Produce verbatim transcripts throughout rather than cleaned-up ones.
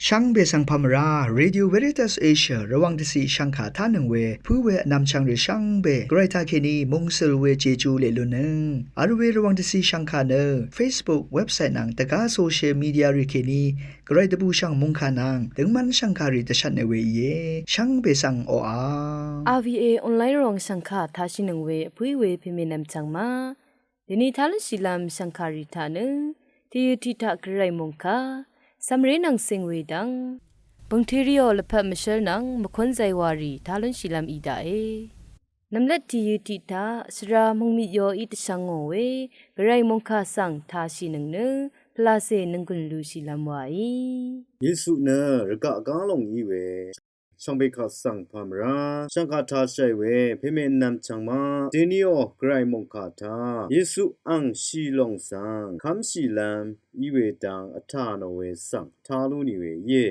Shvngbe svng pà mvrá, Radio Veritas Asia Rvwàng dvciq shvngkà tánøng we pǿ we vnvmchvng rì shvngbe Gvray taqkèní mungsøl we Jeju leq lunnøng vl we Rvwàng dvciq shvngkà nø Facebook, website nvng dvgá social media rì kèní Gvray dvbùshv̀ng mòngkà nvng døngmv́n shv̀ngkàrì dvshvtnø we íe. Shvngbe svng oqà. R V A online Rvwàng shv̀ngkà taqshìnøng we vpǿí we pèmènvm chv̀ng ma. Dèni tá lúnshìlv́m shv̀ngkàrì taq nø tìyø̀ tiq taq Gvray mòngkà cv̀mré nvng cing we dvng bø̀ngteriò lvpat mvshǿl nvng mvkún zaywàrì tá lúnshìlv́m í daqe. Nv̀mlvt tìyø̀ tiq taq svra mòngmit yoí dvshvngò we Gvray mòngkà svng taqshìnøng nø pvlacè nònggùn lushìlv́m wàí. Yesu nø rvgaq gá lòng í we shvngbe kaq svng pà mvrá shv̀ngkà taqshàì we pèmènvm chv̀ng ma. Dèniò Gvray mòngkà taq Yesu ang shì lòng svng kv́mshìlv́m í we dang vtà nò we svng tá lú nì we íe.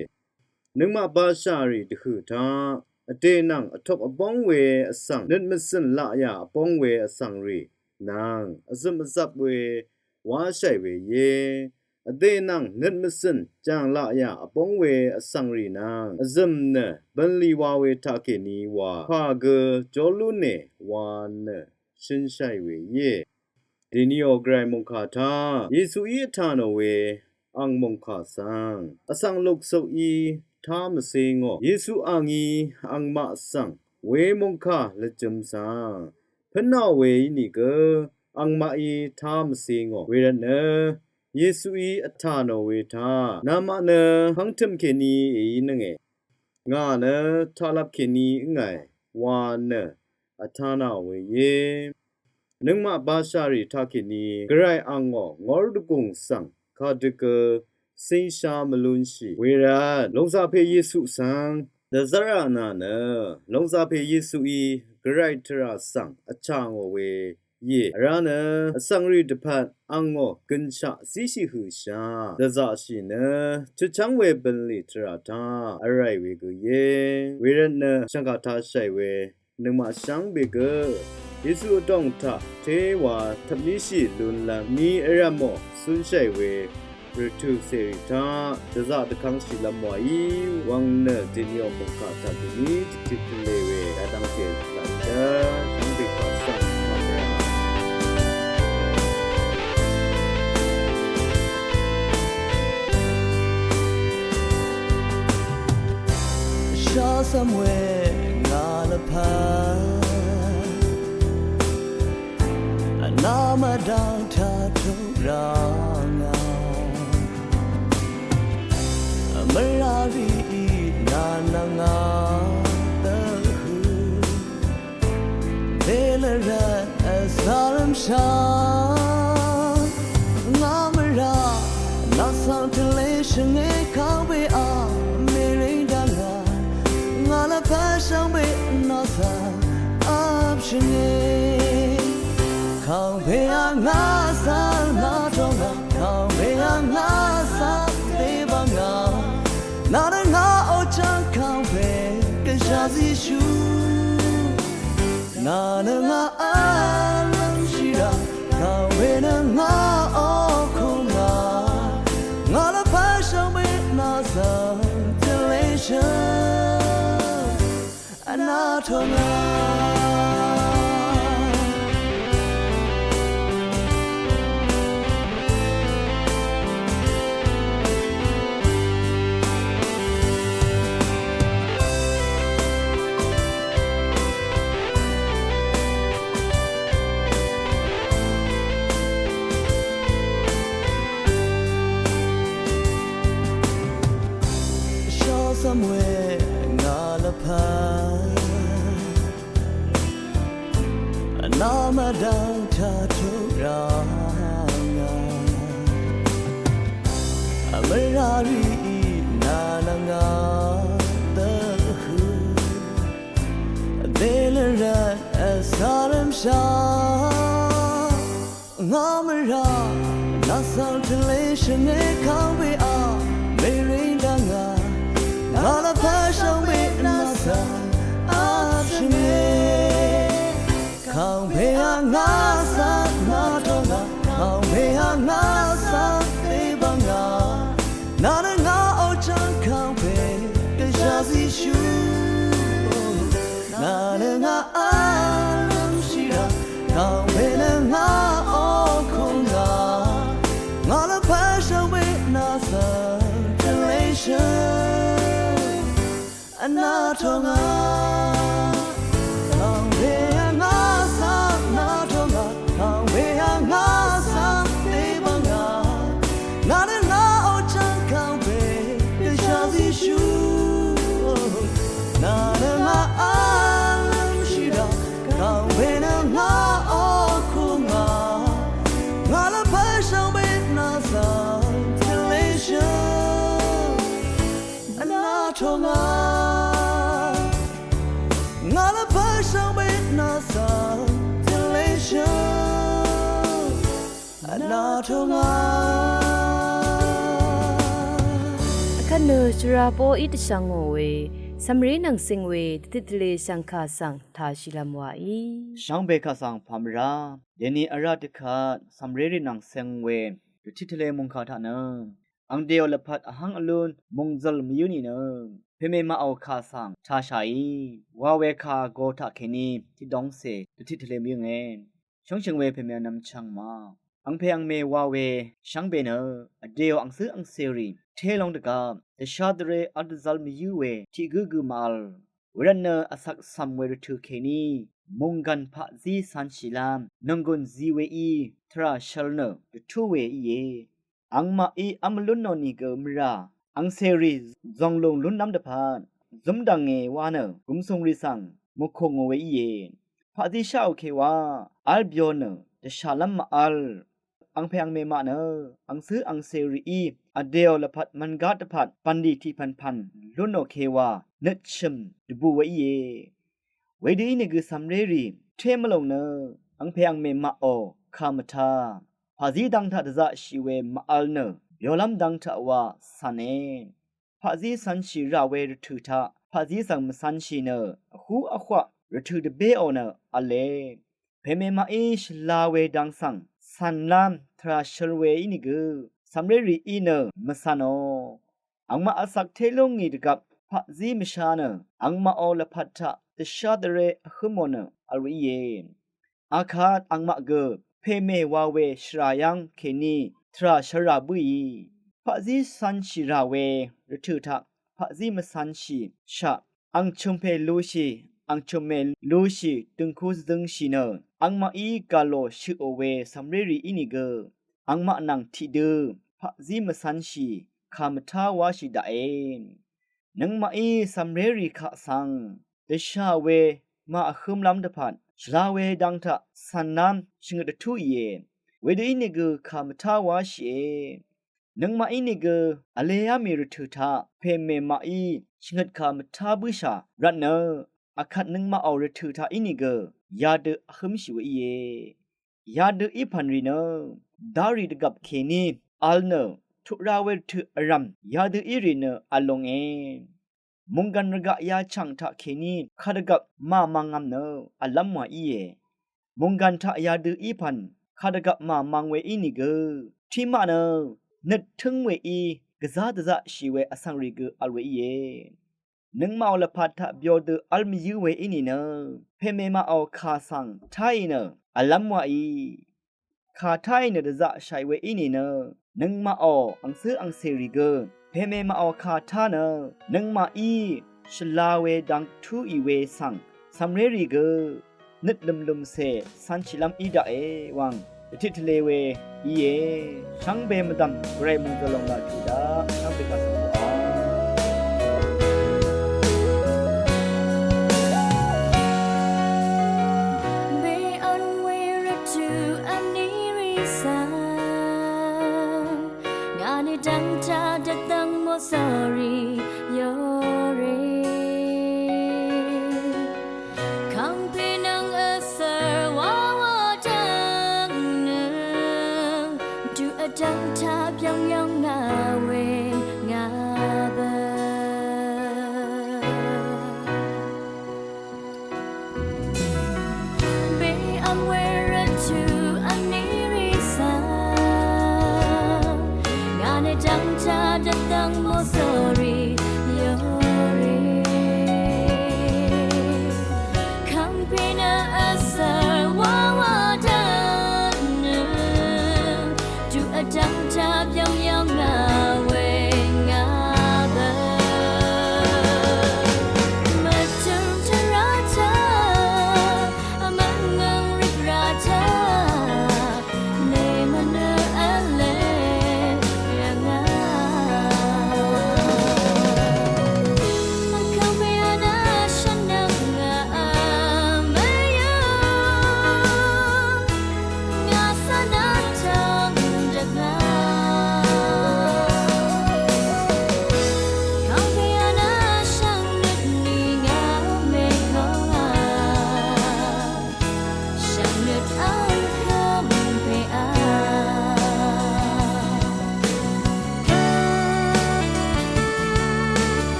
Nøngmaq bashà rì dvhø̀ taq vdè nvng vtop vbóng we vsvng, nøt mvzø̀n laqyà vbóng we vsvng rì nvng vzø̀m vzvp we wáshàì we íe. Vdè nvng nøt mvzø̀n jàng laqyà vbóng we vsvng rì nvng vzø̀m nø bø̀nlì wa we taqkèní wa pà gø jó lúne wa nø shø̀nshàì we íe. Dèniò Gvray mòngkà taq Yesuí vtà nò we ang mòngkà svng vsvng luksoq í tá mvcé ngò. Yesu angí angmaq svng we mòngkà lvjø̄m svng pǿnò we ínìgø angmaqí tá mvcé ngò. Wervtnø Yesuí vtà nò we taq, namaq nø hv́ngtø̀m kèní èínønge. Ngà nø taqlap kèní ǿngàe wa nø vtá nà we íe. Nøngmaq bashà rì taqkèní Gvray angò ngór dvgùng svng kadø gø cíngshá mvlúnshì. Wervt lòngzàpè Yesu svng dvzv́rà nà nø lòngzàpè Yesuí Gvray tvrà svng vchà ngò we íe. Vrá nø vsvng rì dvpvt angò gønshaq zíshì høqshà dvzaqshì nø chutchv́ng we bø̀nlì tvrà taq vràì we gø íe. Wervtnø shv̀ngkà taqshàì we nøngmaq shvngbe gø Yesu vdòng taq téwa tvpníshì lúnlv́m ni vrv̀mò cúnshàì we rvtø̀ cèrì taq dvzaq dvkv́ngshìlv́m wàí wvng nø dèniò mòngkà taq dèní tiqtiq tvlē we yadv́ngte laq dø shvngbe kaq svng mvmrà. Shá cv̀m we ngà lvpat vná mvdv̀ng taq tuq rá ngà. Mvrà rìí nà nvng ngà dvhø̀ dèlvrvt vzarvmshà. Ngà mvrà nà svng tvlē shvngē kàngpè a mèrì dvngà. Ngà lvpat shvngbe nà svng vp shvngē. Kàngpè a ngà svng nà tongà. Kàngpè a ngà svng dèbvngà. Nà nø ngà ochvng kàngpè gvzà zíshú. Nà nø ngà vlv́m shìrà, kàngpè nø ngà okùnà. Ngà lvpat shvngbe nà svng tvlē shvngē vnà tongà. Shá cv̀m we ngà lvpat vná mvdv̀ng taq tuq rá ngà. Mvrà rìí nà nvng ngà dvhø̀ dèlvrvt vzarvmshà. Ngà mvrà nà svng tvlē shvngē kàngpè a mèrì dvngà. Ngà lvpat shvngbe nà svng vp shvngē. Kàngpè a ngà svng nà tongà. Kàngpè a ngà svng dèbvngà. Nà nø ngà ochvng kàng Vnā tongà, kàngpè vnā svng, vnā tongà, kàngpè vnā svng, dèbvngà, ngà nø ngà ò chvng kàngpè, dvshà zíshú, ngà nø ngà vlǿmshì daq, kàngpè nø ngà ò kùngà, ngà lvpat shvngbe nà svng, tvleshø. Vnā tongà, ngà lvpat shvngbe nà svng, tvleshø. Vnā tongà. Vkvt nø shvra poqí dvshvngò we, cv̀mré nvng cing we, dvtit tvlē shv̀ngkà svng tashìlv́m wàí. Shvngbe kaq svng pàmvrá, dèni vrá dvkvt, cv̀mré rì nvng cing we, dvtit tvlē mungkà taq nø. Ang dèò lvpat vhvng vlún mungzøl mvyǿ nìnø, pèmèmaqò kà svng tashàí, wa we kà vgō taqkèní tiqdóngcè dvtit tvlē mvyǿnge. Shóngshø̀ng we pèmè vnvm chvngmaq, angpè angmè wa we shvngbe nø, vdèò angcǿ angcèrì té long dvgvp, dvshá dvré vl dvzv́l mvyǿ we tiq gǿ gø màvl. Wervtnø vsvk cv̀m we rvtø̀ kèní, mònggv̀n paqzí cv̄nshìlv́m nònggùn zi weí, tvrà shvl nø dvtú we íe. Angmaqí v́m vlún nò nìgø mvrà, angcèrì zònglùng lúnlv́m dvpvt, zúmdv̀ngè wa nø gùmsùngrì svng mùkù ngò we íe. Paqzí sháò kèwá, v́l byo nø dvshàlv́m màv́l. Angpè angmè maq nø, angcǿ angcèrìí, vdèò lvpat mvngá dvpvt, bv̀nlì tiqpv̀npv̀n lún nò kèwá, nøt shø̀m dvbù we íe. Wedø ínìgø cv̀mrérì, té mvlòng nø, angpè angmè maqò, kà mvtá. Paqzí dang taq dvzaqshì we màvl nø, byolv́m dang taq wa cv̀ne. Paqzí cv̄nshì rà we rvtø̀ taq, paqzí svng mvcv̄nshì nø, vhú vhwaq rvtø̀ dvbéò nø, v̄le. Pèmèmaqí shvla we dang svng, cv̀nlv́m tvrà shøl we ínìgø, cv̀mrérìí nø, mvcv̄nò. Angmaq vsvk té lú ngì dvgvp, paqzí mvsha nø, angmaqò lvpat taq, dvshá dvré vhǿmò nø, vl we íe. Akvt angmaq gø, pèmè wa we shvrà yv́ng kèní, tvrà shvrà bǿì. Paqzí cv̄nshì rà we, rvtø̀ taq, paqzí mvcv̄nshì, shaq, ang chø̀mpè lushì, ang chø̀mmè lushì, døngku zdøngshì nø, angmaqí gà lò shøqò we cv̀mrérì ínìgø, angmaq nvng tiqdø, paqzí mvcv̄nshì, kà mvtá wáshì daqe. Nøngmaqí cv̀mrérì kaq svng, dvshà we màvhǿmlv́m dvpvt, shvla we dang taq, cv̀nlv́m shvngøt dvtú ìe. Wedø ínìgø kà mvtá wáshìe. Nøngmaq ínìgø, vlēá mì rvtø̀ taq, pèmè maqí, shvngøt kà mvtá bǿshà, rvtnø, akvt nøngmaqò rvtø̀ taq ínìgø, yadø vhǿmshì we íe. Yadø í pv̀n rì nø, darì dvgvp kèní, vl nø, tuq ra we rvtø̀ vrv̀m, yadø í rì nø, vl longe. Mònggv̀n rvgaq yachv̀ng taqkèní kadvgvp màmvngvm nø vlv́m wa íe. Mònggv̀n taq yadø í pv̀n kadvgvp màmvng we ínìgø, tiqmaq nø nøt tǿng weí gvzá dvzaqshì we vsvng rì gø vl we íe. Nøngmaqò lvpat taq byo dø v́l mvyǿ we í nìnø, pèmèmaqò kà svng táì nø vlv́m waí. Kà táì nø dvzaqshàì we í nìnø, nøngmaqò angcǿ angcèrì gø, pèmèmaqò kà tá nø, nøngmaqí shvla we dang túì we svng, cv̀mrérì gø, nøt lø̀mlø̀mcè cv̄nshìlv́m í daqe wvng, dvtit tvlē we íe, shvngbe mvdv̀m gvray mòngzø̀l lòng laq tuq daq, shvngbe kà svng tuq a. Be on we rvtø̀ vní rì svng, ngà nø dv́ngtaq dvdvng mòsòrì yòrè. Kàngpè nvng vsv̀r wawa dv́ng nø, tuq vdv́ngtaq byv́ngyv́ng ngà we ngà bø. Be vm we rvtø̀ vní rì svng, ngà nø dv́ngtaq dvdvng mòsòrì yòrè. Kàngpè nø vsv̀r wawa dv́ng nø, tuq vdv́ngtaq byv́ngyv́ng ngà we ngà bø.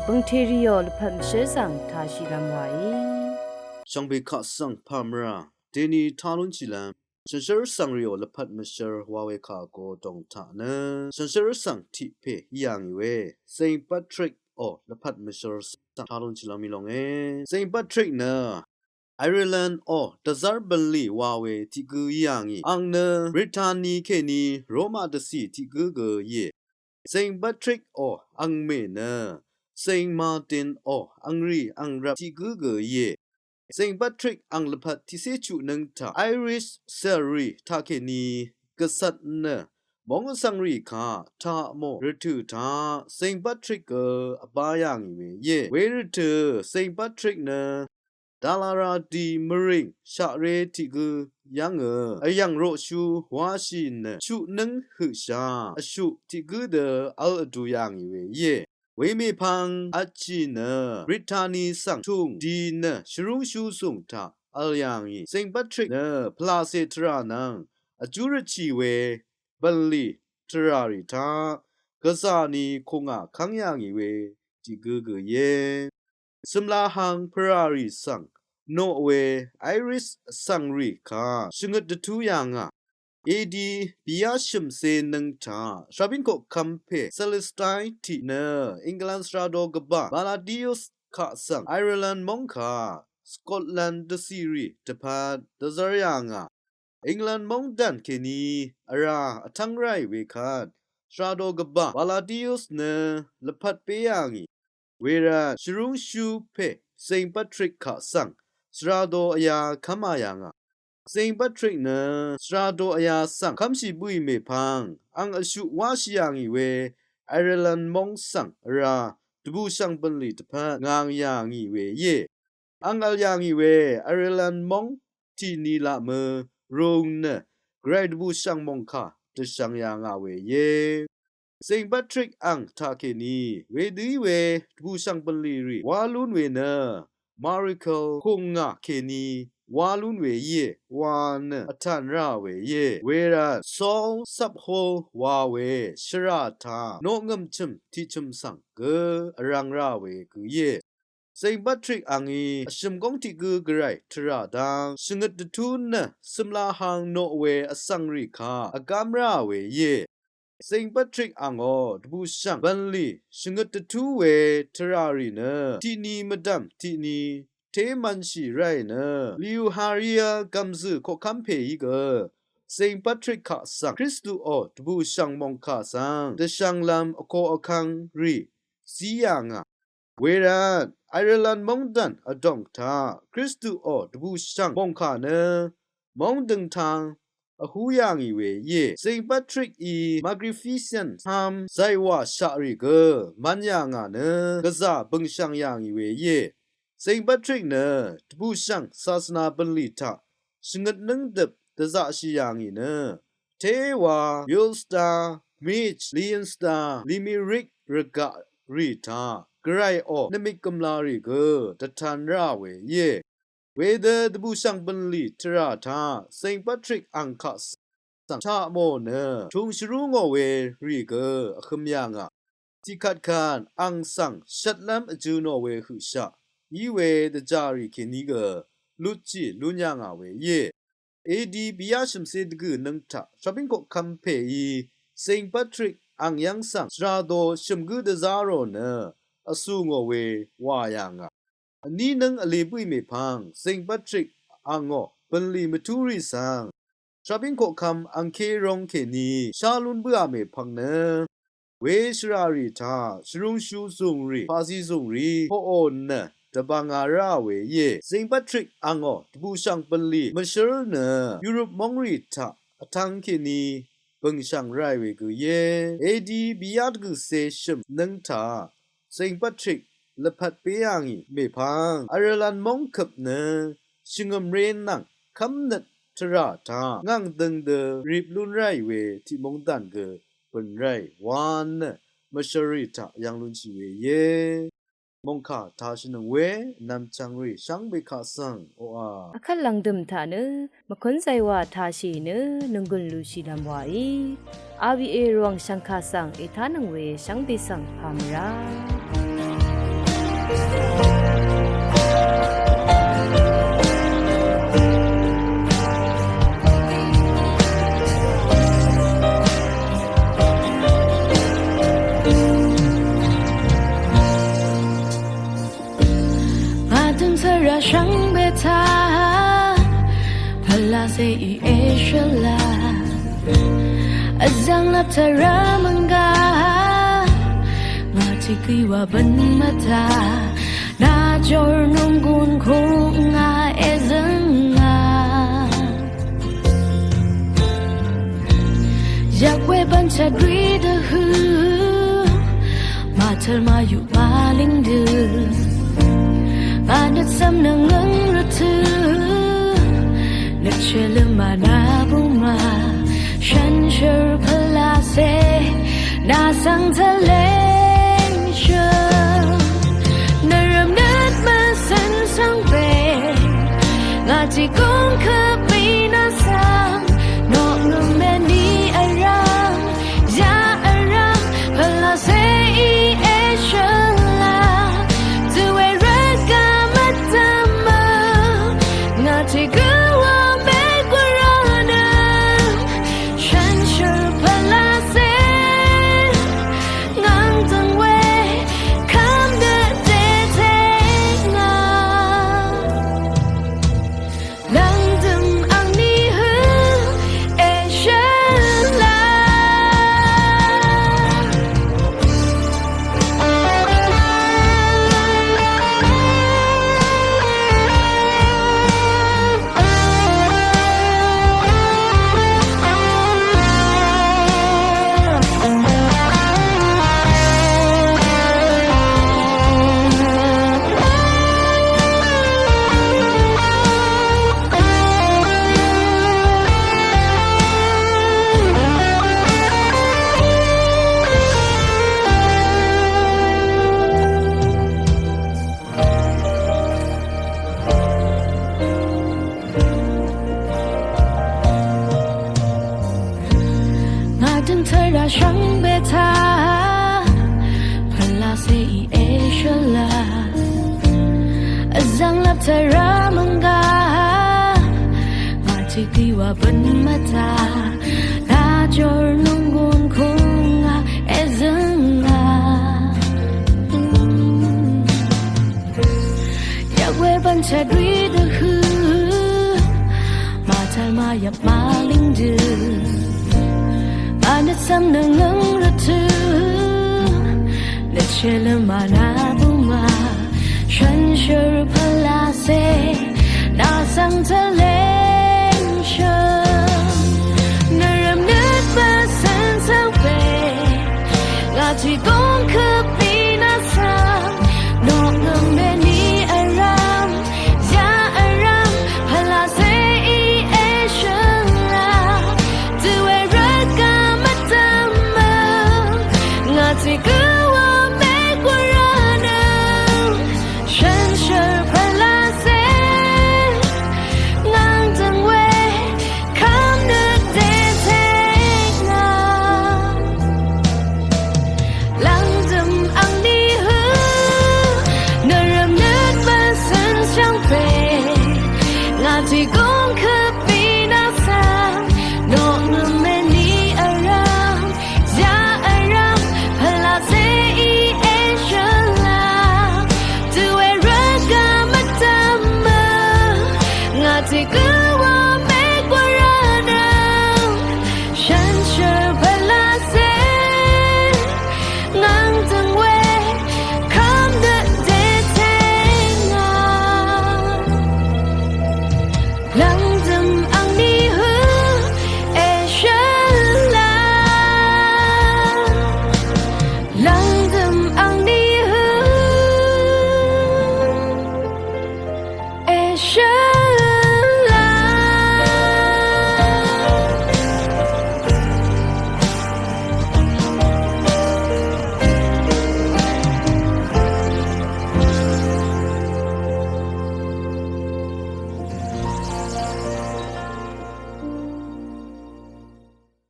Bø̀ngtèrìò lvpat mvshǿr svng tāshìlv́m wàí. Shvngbe kaq svng pàmvrà deni tá lúnshìlv́m shànshér vsvng rìò lvpat mvshǿr wa we kà vgo dòng taq nø shànshér vsvng tiq pè í yà ngì we Saint Patrick ò lvpat mvshǿr svng tá lúnshìlv́m í lónge. Saint Patrick nø Ireland ò dvzv́r bv̀nlì wa we tiq gǿ í yà ngì. Àng nø Brittany kèní Roma dvcì tiq gǿ gø íe. Saint Patrick ò àngmè nø Saint Martin ò àngrì àngrvp tiq gǿ gø íe. Saint Patrick àng lvpat tiqcé chuq nǿng taq Irish cèrì taqkèní gvcvt nø móng vsvng rì kaq taq mò rvtø̀ taq Saint Patrick gø vbá yà ngì we íe. Wervtø̀ Saint Patrick nø dvlvra di mvrìng shaqré tiq gǿ yv́ngø vyv̀ng roqshú wáshì nø chuq nǿng høqshà vshuq tiq gǿ dø vl vdu yà ngì we íe. Wemèpvng vtshì nø Brittany svng tùng di nø shvrúngshú zùng taq vl yà ngì. Saint Patrick nø pvlacè tvrà nvng vjú rvtshì we bv̀nlì tvrà rì taq gvzà ni kùngà kv́ng yà ngì we tiq gǿ gø íe. Cø̀mlahang pvràrì svng noq we Irish vsvng rì kaq shvngøt dvtú yà ngà. A D bìyá shø̀mcé nǿng taq shvbín koqkvm pè Celestine tiq nø England svrado gvbà Palladius kaq svng Ireland móng kaq Scotland dvcìrì dvpvt dvzv́r yà ngà. England móngdàn kèní vrá vtv́ng ráì wekvt svrado gvbà Palladius nø lvpat bé yà ngì. Wervt shvrúngshú pè Saint Patrick kaq svng svrado vyá kv́mā yà ngà. Saint Patrick nø svrado vyá svng kv́mshì bǿì mèpvng àng vshuq wáshì yà ngì we Ireland móng svng vrá dvbùshv̀ng bv̀nlì dvpvt ngv̀ng yà ngì we íe. Àng vl yà ngì we Ireland móng tiq ni laq mø rùng nø gvray dvbùshv̀ng mòngkà dvshv̀ng yà ngà we íe. Saint Patrick àng taqkèní wedø í we dvbùshv̀ng bv̀nlì rì wá lún we nø miracle kùngà kèní wá lún we íe wa nø vtàn rá we íe. Wervt Saul Sapho wa we shvrà taq noqngø̀m chø̀m tiq chø̀m svng gø vrvng rá we gø íe. Saint Patrick àngí vshø̀m góng tiq gǿ gvray tvrà dv́ng shvngøt dvtú nø cø̀mlahang noq we vsvng rì kaq vgám rá we íe. Saint Patrick àngó dvbùshv̀ng bv̀nlì shvngøt dvtú we tvrà rì nø tiq ni mvdv̀m tiq ni té mv̄nshì ráì nø Liuharia gv̀mzø̀ koqkv́m pèí gø Saint Patrick kaq svng Kristuò dvbùshv̀ng mòngkà svng dvshv̄nglv́m vko vkv́ng rì zí yà ngà. Wervt Ireland móngdàn vdòng taq Kristuò dvbùshv̀ng mòngkà nø móng døngtang vhú yà ngì we íe. Saint Patrick í Magnificent ham zàywà shaqrì gø mv̄n yà ngà nø gvzà bø̀ngshv̀ng yà ngì we íe. Saint Patrick nø dvbùshv̀ng sasvna bv̀nlì taq shvngøt nǿngdøp dvzaqshì yà ngì nø téwa Ulster, Meath, Leinster, Limerick rvgaq rì taq gvrayò nvmik gø̀mlarì gø dvtan rá we íe. Wedø dvbùshv̀ng bv̀nlì tvrà taq Saint Patrick àng kaq svng taq mò nø tùng shvrú ngò we rì gø vhø̄m yà ngà. Tiqkvtkvt àng svng shvtlv́m vjø̄ nò we høqshaq í we dvjà rì kèní gø lutshì lún yà ngà we íe. A D bìyá shø̀mcé dvgø̀ nǿng taq shvbín koqkv́m pèí Saint Patrick àng yv́ng svng svrado shø̀m gǿ dvzá rò nø vsù ngò we wà yà ngà. Vní nǿng vlē bǿì mèpvng Saint Patrick àngó bv̀nlì mvtúrì svng shvbín koqkv́m àngké róng kèní shá lún bǿà mèpvng nø we shvràrì taq shvrúngshú zùngrì paqzí zùngrì poqò nø dvbvnga rá we íe. Saint Patrick àngó dvbùshv̀ng bv̀nlì mvshǿr nø Europe móngrì taq vtv́ng kèní bø̀ngshv̀ng ráì we gø íe. A D bìyá dvgø̀cé shø̀m nǿng taq Saint Patrick lvpat bé yà ngì mèpvng Ireland móngkøp nø shvngø̀mré nvng kv́mnøt tvrà taq ngàng døng dø rip lún ráì we tiq móngdàn gø bø̀n ráì wa nø mvshvrì taq yv́ng lúnshì we íe. Mòngkà tāshìnøng we vnvm chv̀ngrì shvngbe kaq svng oqà vkvt lv̀ngdø̀m taq nø mvkún zàywà tāshì nø nònggùn lushìlv́m wàí. R V A Rvwàng shv̀ngkà svng ètánøng we shvngbe svng pàmvrá. Rashang beta, pvlase i eshvla, azang lap tara manga, nga tikri wa ban mata, na jor nunggun kunga ezanga. Yakwe ban chadri dvhø, matar mayuq maling dø. Anøt sam nvngøng rvtø, nøt shvløm mana buma. Shanshar pvlase, nasang taleng shø. Nvrvm nøt masan sang pe, nga tikong kvp mi nasang. Nok num meni arang, ya arang, pvlase i eshvla. Tuwe rvga matama, nga tigø wa me gurana. Shanshar pvlase, ngang tang we, kam de te te nga. Langdøm angni hø eshvla. Nga døng tara shang beta, pvlase i eshvla. Azang lap tara manga, nga tikri wa ban mata, na jor nunggun kunga ezanga. Yakwe ban chadri dvhø, matar mayap maling dø. Anøt sam nvngøng rvtø, nøt shvløm mana buma. Shanshar pvlase, nasang taleng